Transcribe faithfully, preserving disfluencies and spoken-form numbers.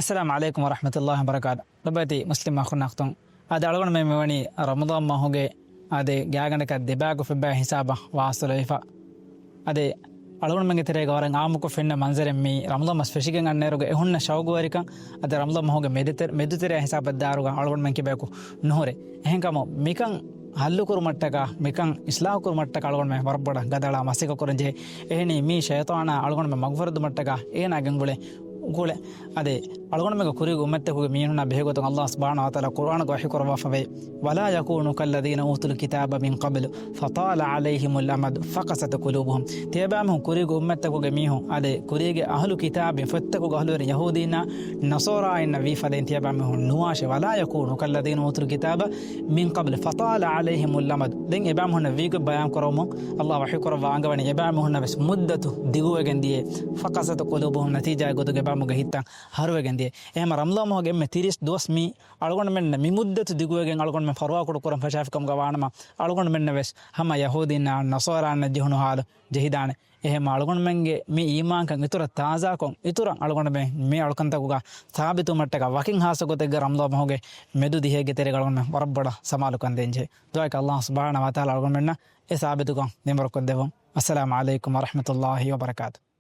އައްސަލާމު ޢަލައިކުމް ވަރަޙްމަތުﷲި ވަބަރަކާތު. ލޮބުވެތި މުސްލިމް އަޚުންނާ އުޚްތުން، އަދި އަޅުގަނޑުމެން މިވަނީ ރަމަޟާން މަހުގެ އަދި ގާތްގަނޑަކަށް ދެބައިކުޅަ ފައްބައި ހިސާބަށް ވާސިލުވެފަ. އަދި އަޅުގަނޑުމެންގެ ތެރޭގަ ވަރަށް އާއްމުކޮށް ފެންނަ މަންޒަރެއް މީ. ރަމަޟާން މަސް ފެށިގެން އަންނައިރުގަ އެ ހުންނަ ޝައުގުވެރިކަން އަދި ރަމަޟާން މަހުގެ މެދުތެރެ، މެދުތެރެއާ ހިސާބަށް ދާއިރުގަ އަޅުގަނޑުމެން ކިބަޔަކު ނުހުރޭ. އެހެންކަމުން މިކަން ހައްލުކުރުމަށްޓަކާ، މިކަން އިޞްލާޙު ކުރުމަށްޓަކާ އަޅުގަނޑުމެން ވަރަށް ބޮޑަށް ގަދައަޅާ މަސައްކަތް ކުރަން ޖެހޭ. އެހެނީ މީ ޝައިޠާނާ އަޅުގަނޑުމެން މަގުފުރެދުމަށްޓަކާ އޭނާ ގެންގުޅޭ ގުޅެ. އަދި އަޅުގަނޑުމެންގެ ކުރީގެ އުއްމަތްތަކުގެ މީހުންނާ ބެހޭގޮތުން ﷲ ސުބްޙާނަހޫ ވަތަޢާލާ ޤުރްއާނުގަ ވަޙީ ކުރައްވާފަވޭ، "ولا يكونوا كالذين أوتوا الكتاب من قبل فطال عليهم الأمد فقست قلوبهم." ތިޔަބައިމީހުން ކުރީގެ އުއްމަތްތަކުގެ މީހުން އަދި ކުރީގެ އަހުލު ކިތާބިން ފޮތްތަކުގެ އަހުލުވެރިން ޔަހޫދީންނާ ނަޞާރާއިންނަށް ވީ ފަދައިން ތިޔަބައިމީހުން ނުވާށޭ. "ولا يكونوا كالذين أوتوا الكتاب من قبل فطال عليهم الأمد." ދެން އެބައިމީހުންނަށް ވީގޮތް ބަޔާން ކުރައްވަމުން ﷲ ވަޙީ ކުރައްވާ އަންގަވަނީ އެބައިމީހުންނަށް ވެސް މުއްދަތު ދިގުވެގެން ދިޔައޭ. فقست قلوبهم، ނަތީޖާގެ ގޮތުގަ އެބައިމީހުންގެ ހިތްތައް ހަރުވެގެން ދިޔައޭ. އެހެންމަ ރަމަޟާން މަހުގެ އެންމެ ތިރީސް ދުވަސް މީ އަޅުގަނޑުމެންނަށް މި މުއްދަތު ދިގުވެގެން އަޅުގަނޑުމެން ފަރުވާކުޑަ ކުރަން ފަށާފިކަމުގަ ވާނަމަ، އަޅުގަނޑުމެންނަށް ވެސް ހަމަ ޔަހޫދީންނާ ނަޞާރާއިންނަށް ޖެހުނު ހާލު ޖެހިދާނެ. އެހެންމަ އަޅުގަނޑުމެންގެ މި އީމާންކަން އިތުރަށް ތާޒާކޮށް، އިތުރަށް އަޅުގަނޑުމެން މި އަޅުކަންތަކުގަ ސާބިތުވުމަށްޓަކާ ވަކިން ހާއްސަ ގޮތެއްގަ ރަމަޟާން މަހުގެ މެދު ދިހައިގެ ތެރޭގަ އަޅުގަނޑުމެން ވަރަށް ބޮޑަށް ސަމާލުކަން ދޭންޖެހޭ. ދުޢާއަކީ ﷲ ސުބްޙާނަހޫ ވަތަޢާލާ އަޅުގަނޑުމެންނަށް އެ ސާބިތުކަން މިންވަރުކޮށްދެއްވުން. އައްސަލާމު ޢަލައިކުމް ވަރަޙްމަތުﷲި ވަބަރަކާތު.